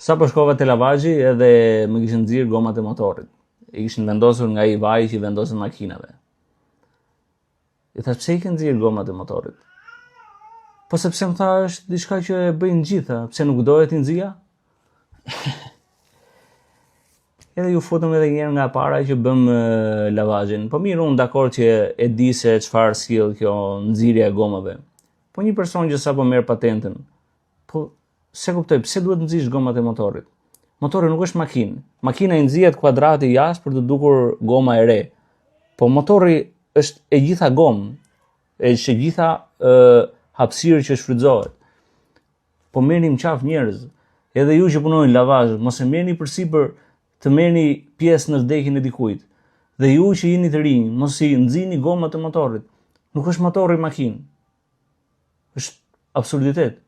Sapo shkova te lavazhi edhe më kishin nxirë gomat e motorit. I kishin vendosur nga ai vaji që i vendosin makinave. I thashë pse i ke nxirë gomat e motorit? Po sepse më tha është diçka që e bëjnë gjitha, pse nuk doje t'i nxija? Edhe iu futëm edhe një herë nga para që bëmë lavazhin. Po mirë, unë dakord që e di se çfarë sjell kjo nxirja e gomave. Po një person që sapo merr patentën, po S'e kuptoj, pse duhet nxish gomat e motorit? Motori nuk është makinë. Makina i nxihet kuadrati jashtë për t'u dukur goma e re. Po motori është e gjitha gomë, është e gjitha ë hapësirë që shfrytëzohet. Po merrni më qafë njerëz. Edhe ju që punoni në lavazh, mos e merrni përsipër të merrni pjesë në vdekjen e dikujt. Dhe ju që jeni të rinj, mos i nxini gomat e motorit. Nuk është motori makinë. Është absurditet.